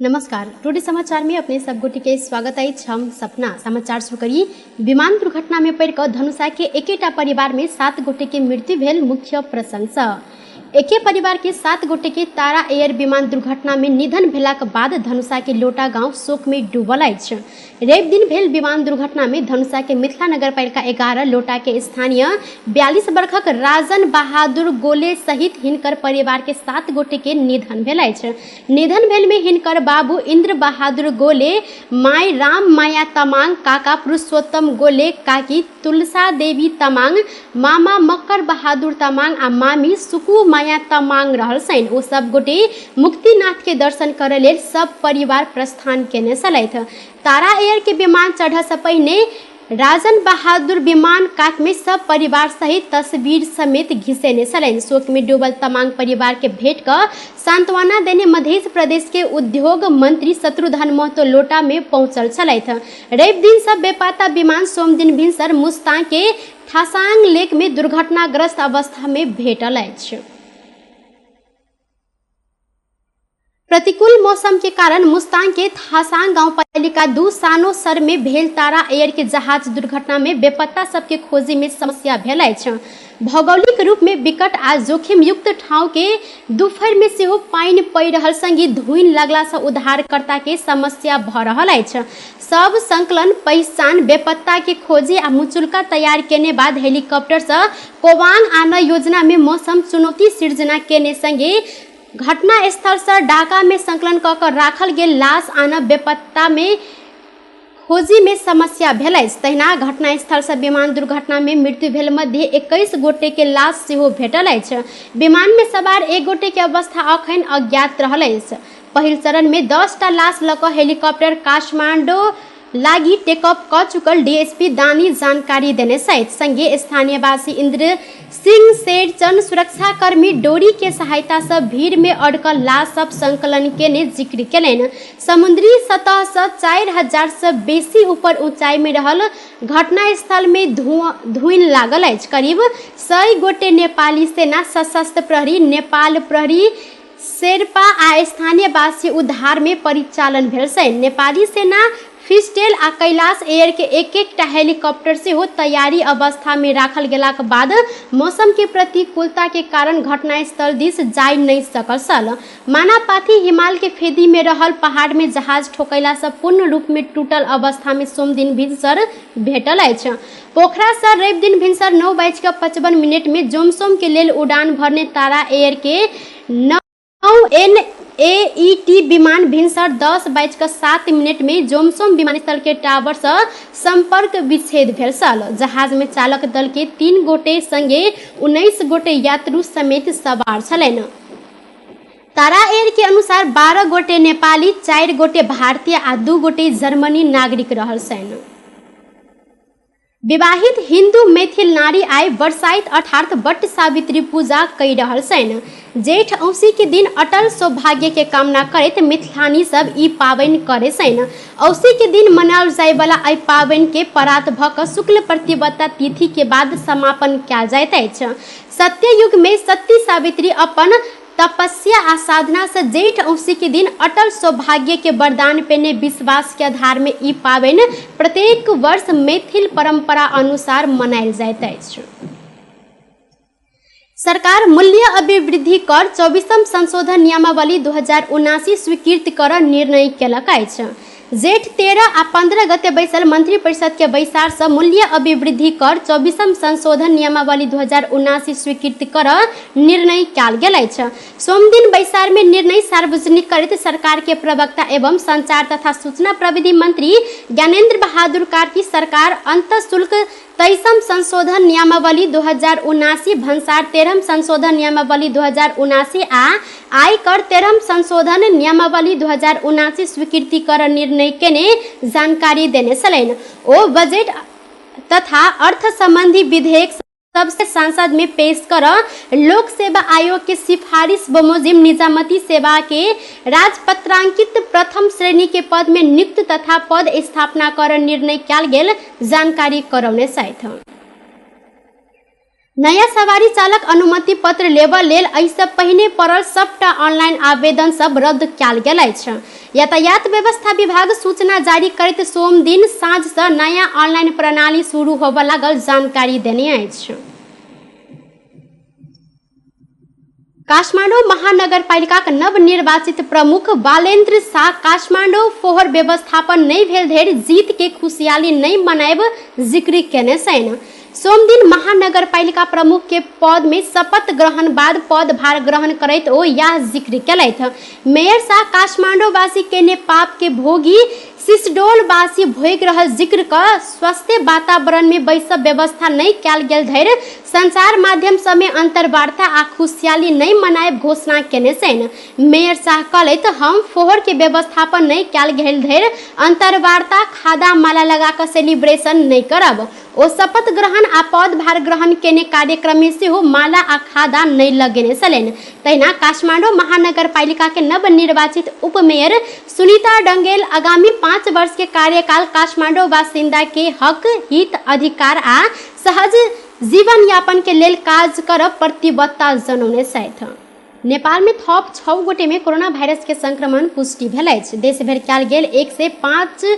नमस्कार, टुडे समाचार में अपने सब गोटे के स्वागत अछि। हम सपना। समाचार शुरू करी। विमान दुर्घटना में पड़ि कऽ धनुषा के एकेटा परिवार में 7 गोटे के मृत्यु भेल। मुख्य प्रसंग सँ एके परिवार के 7 गोटे के तारा एयर विमान दुर्घटना में निधन भेलाक बाद धनुषा के लोटा गांव शोक में डूबल अछि। रवि दिन भेल विमान दुर्घटना में धनुषा के मिथिला नगरपालिका 11 लोटा के स्थानीय 42 वर्षक राजन बहादुर गोले सहित हिनकर परिवार के 7 गोटे के निधन भेल अछि। निधन भेल में हिनकर बाबू इंद्र बहादुर गोले, my Ram माया तमांग, काका पुरुषोत्तम गोले, काकी तुलसा देवी तमांग, मामा मक्कर बहादुर तमांग आ मामी सुकु माया तमांग रहल छनि। ओ सब गोटे मुक्तिनाथ के दर्शन करय लेल सब परिवार प्रस्थान केने छलथि। तारा एयर के विमान चढ़य से पहिने राजन बहादुर विमान कात में सब परिवार सहित तस्वीर समेत घिसेने छलनि। शोक में डूबल तमांग परिवार के भेंट क सांत्वना देने मध्य प्रदेश के उद्योग मंत्री शत्रुघ्न महतो लोटा में पहुंचल छलथि। रवि दिन सब बेपाता विमान सोमदिन भिनसर मुस्तांग के थासांग लेक में दुर्घटनाग्रस्त अवस्था में भेटल अछि। प्रतिकूल मौसम के कारण मुस्तांग के थासांग गांवपालिका 2 सानो सर में भेल तारा एयर के जहाज दुर्घटना में बेपत्ता सबके खोजी में समस्या भेल अछि। भौगोलिक रूप में विकट आ जोखिम युक्त ठाउँ के दुपहर में सेहो पानि पड़ि रहल संगे धुइन लगला से उद्धारकर्ता के समस्या भ रहल अछि। सब संकलन पहिचान बेपत्ता के खोजी आ मुचुल्का तैयार केने बाद हेलीकॉप्टर से कोवांग आनय योजना में मौसम चुनौती सिर्जना केने संगे घटनास्थल से ढाका में संकलन क कऽ राखल गेल लाश आनब बेपत्ता में खोजी में समस्या भेल अछि। तहिना घटनास्थल से विमान दुर्घटना में मृत्यु भेल मध्य 21 गोटे के लाश सेहो भेटल अछि। विमान में सवार 1 गोटे के अवस्था अखन अज्ञात रहल अछि। पहिल चरण में 10टा लाश लऽ कऽ हेलीकॉप्टर काठमांडू लागि टेकअप क चुकल डीएसपी दानी जानकारी देने छथि। संगे स्थानीयवासी इंद्र सिंह शेरचन सुरक्षाकर्मी डोरी के सहायता से भीड़ में अड़कल लाश सब संकलन केने जिक्र केलनि। समुद्री सतह से 4000 से बेसी ऊपर ऊंचाई में रहल घटनास्थल में धुइन लागल अछि। करीब 100 गोटे नेपाली सेना, सशस्त्र प्रहरी, नेपाल प्रहरी, शेर्पा आ स्थानीयवासी उद्धार में परिचालन भेल छनि। नेपाली सेना फिस्टेल आ कैलाश एयर के एक एकटा हेलीकॉप्टर सेहो तैयारी अवस्था में राखल गेलाक बाद मौसम के प्रतिकूलता के कारण घटनास्थल दिस जाय नहि सकल छल। मानापाथी हिमाल के फेदी में रहल पहाड़ में जहाज ठोकैला से पूर्ण रूप में टूटल अवस्था में सोमदिन भिनसर भेटल अछि। पोखरा से रवि दिन भिनसर 9:55 में जोमसोम के लेल उड़ान भरने तारा एयर के 9 NAET विमान भिनसर 10:07 में जोमसोम विमानस्थल के टावर से संपर्क विच्छेद भेल छल। जहाज में चालक दल के 3 गोटे संगे 19 गोटे यात्रु समेत सवार छलनि। तारा एयर के अनुसार 12 गोटे नेपाली, 4 गोटे भारतीय आ 2 गोटे जर्मनी नागरिक रहल छनि। विवाहित हिंदू मैथिल नारी आइ बरसाइत अर्थात वट सावित्री पूजा कई रहल छनि। जेठ औसी के दिन अटल सौभाग्य के कामना करैत मिथिलानी सब ई पाबनि करे छनि। औसी के दिन मनाओल जाय वाला एहि पाबनि के परात भ क शुक्ल प्रतिपदा तिथि के बाद समापन कयल जाइत अछि। सत्ययुग में सती सावित्री अपन तपस्या आ साधना से जेठ औसी के दिन अटल सौभाग्य के वरदान पेने विश्वास के आधार में ई पाबनि प्रत्येक वर्ष मैथिल परंपरा अनुसार मनायल जाइत अछि। सरकार मूल्य अभिवृद्धि कर 24म संशोधन नियमावली 2079 स्वीकृत कर निर्णय केलक अछि। जेठ 13 आ 15 गते बैसल मंत्री परिषद के बैसार से मूल्य अभिवृद्धि कर 24म संशोधन नियमावली 2079 स्वीकृत कर निर्णय कयल गेल अछि। सोमदिन बैसार में निर्णय सार्वजनिक करैत सरकार के प्रवक्ता एवं संचार तथा सूचना प्रविधि मंत्री ज्ञानेन्द्र बहादुर कार्की सरकार अंतःशुल्क 23म संशोधन नियमावली 2079, भन्सार 13म संशोधन नियमावली 2079 आ आयकर 13म संशोधन नियमावली 2079 स्वीकृति कर निर्णय केने जानकारी देने छलनि। ओ बजट तथा अर्थ संबंधी विधेयक सबसे संसद में पेश कर लोक सेवा आयोग के सिफारिश बमोजिम निजामती सेवा के राजपत्रांकित प्रथम श्रेणी के पद में नियुक्त तथा पद स्थापना कर निर्णय कयल गेल जानकारी करौने छथि। नया सवारी चालक अनुमति पत्र लेबऽ लेल एहिसँ पहिने पड़ल सबटा ऑनलाइन आवेदन सब रद्द कयल गेल अछि। यातायात व्यवस्था विभाग सूचना जारी करैत सोम दिन साँझसँ नया ऑनलाइन प्रणाली शुरू होबऽ लागल जानकारी देने अछि। काठमाडौँ महानगरपालिकाक नवनिर्वाचित प्रमुख बालेन्द्र शाह काठमाडौँ फोहोर व्यवस्थापन नहि भेल धरि जीत के खुशहाली नहि मनायब जिक्र केने छनि। सोमदिन महानगरपालिका प्रमुख के पद में शपथ ग्रहण बाद पदभार ग्रहण करैत ओ यैह जिक्र केलथि। मेयर शाह काठमाडौँवासी केने पाप के भोगी सिसडोलवासी भोगि रहल जिक्र क स्वस्थ वातावरण में बैसब व्यवस्था नहि कयल गेल धरि संचार माध्यम सभमे अन्तर्वार्ता आ खुशहाली नहि मनायब घोषणा केने छनि। मेयर शाह कहलथि, हम फोहोर के व्यवस्थापन नहि कयल गेल धरि अन्तर्वार्ता, खादा माला लगा क सेलिब्रेशन नहि करब। ओ शपथ ग्रहण आ पदभार ग्रहण केने कार्यक्रम में सेहो माला आ खादा नहि लगेने छलनि। तहिना काठमाडौँ महानगरपालिका के नवनिर्वाचित उपमेयर सुनीता डंगेल आगामी 5 वर्ष के कार्यकाल काठमाडौँ बासिन्दा के हक, हित, अधिकार आ सहज जीवनयापन के लेल काज करब प्रतिबद्धता जनौने छथि। नेपाल में थप 6 गोटे में कोरोना वायरस के संक्रमण पुष्टि भेल अछि। देश भरि कयल गेल 105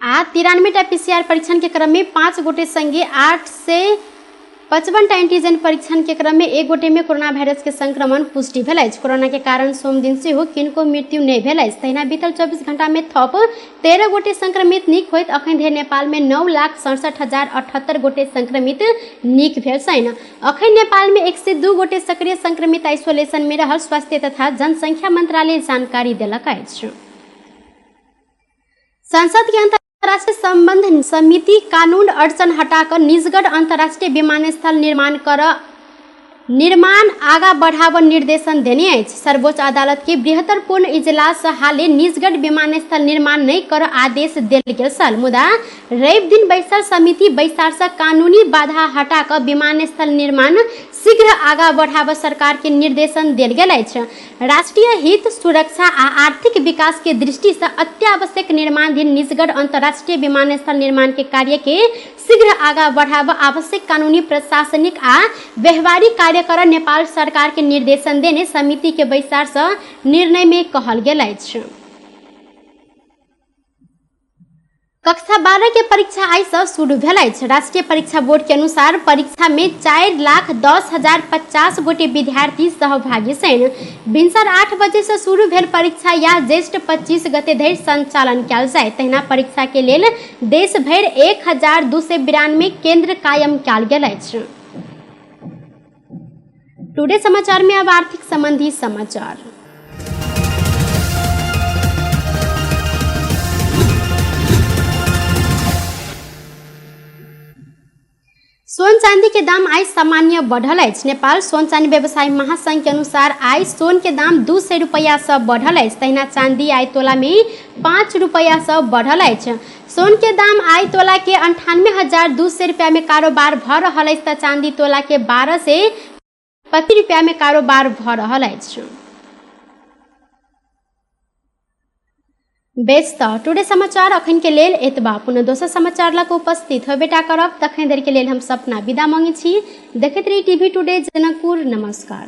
आ 93 टा पीसीआर परीक्षण के क्रम में 5 गोटे संगे 855 टा एंटीजन परीक्षण के क्रम में 1 गोटे में कोरोना वायरस के संक्रमण पुष्टि भेल अछि। कोरोना के कारण सोमदिन सेहो किनको मृत्यु नहि भेल अछि। तहिना बीतल 24 घंटा में थप 13 गोटे संक्रमित नीक होइत अखन धरि नेपाल में 9,67,078 गोटे संक्रमित नीक भेल छनि। अखन नेपाल में 102 गोटे सक्रिय संक्रमित आइसोलेशन में रहल स्वास्थ्य तथा जनसंख्या मंत्रालय जानकारी देलक अछि। संसद के अंतर्राष्ट्रीय संबंध समिति कानून अड़चन हटाकर निजगढ़ अंतर्राष्ट्रीय विमानस्थल निर्माण कर निर्माण आगा बढ़ाव निर्देशन देने अछि। सर्वोच्च अदालत के बृहत्तर पूर्ण इजलास हाले निजगढ़ विमानस्थल निर्माण नहि कर आदेश देल गेल छल, मुदा रवि दिन बैसल समिति बैसार से कानूनी बाधा हटा कऽ विमानस्थल निर्माण शीघ्र आगा बढ़ाव सरकार के निर्देशन देल गेल अछि। राष्ट्रीय हित, सुरक्षा आ आर्थिक विकास के दृष्टि से अत्यावश्यक निर्माणाधीन निजगढ़ अंतर्राष्ट्रीय विमानस्थल निर्माण के कार्य के शीघ्र आगा बढ़ाव आवश्यक कानूनी, प्रशासनिक आ व्यवहारिक कार्य कर नेपाल सरकार के निर्देशन देने समिति के बैसार से निर्णय में कहल गेल अछि। कक्षा 12 के परीक्षा आइ से शुरू भेल अछि। राष्ट्रीय परीक्षा बोर्ड के अनुसार परीक्षा में 4,10,050 गोटे विद्यार्थी सहभागी छनि। भिनसर 8 बजे से शुरू भेल परीक्षा या ज्येष्ठ 25 गते धरि संचालन कयल जाय। तहिना परीक्षा के लेल देश भरि 1,292 केंद्र कायम कयल गेल अछि। टुडे समाचार में अब आर्थिक संबंधी समाचार। सोन चांदी के दाम आइ सामान्य बढ़ल अछि। नेपाल सोन चांदी व्यवसायी महासंघ के अनुसार आइ सोन के दाम 200 रुपया से बढ़ल अछि। तहिना चांदी आइ तोला में 5 रुपया से बढ़ल अछि। सोन के दाम आइ तोला के 98,200 रुपया में कारोबार भ रहल अछि त चांदी तोला के 1225 रुपया में कारोबार भ रहल अछि। बेस त टुडे समाचार अखन के लेल एतबा। पुनः दोसर समाचार लग उपस्थित होबेटा करब, तखन धरि के लेल हम सपना विदा मांगे छी। देखैत रही टीवी टुडे जनकपुर। नमस्कार।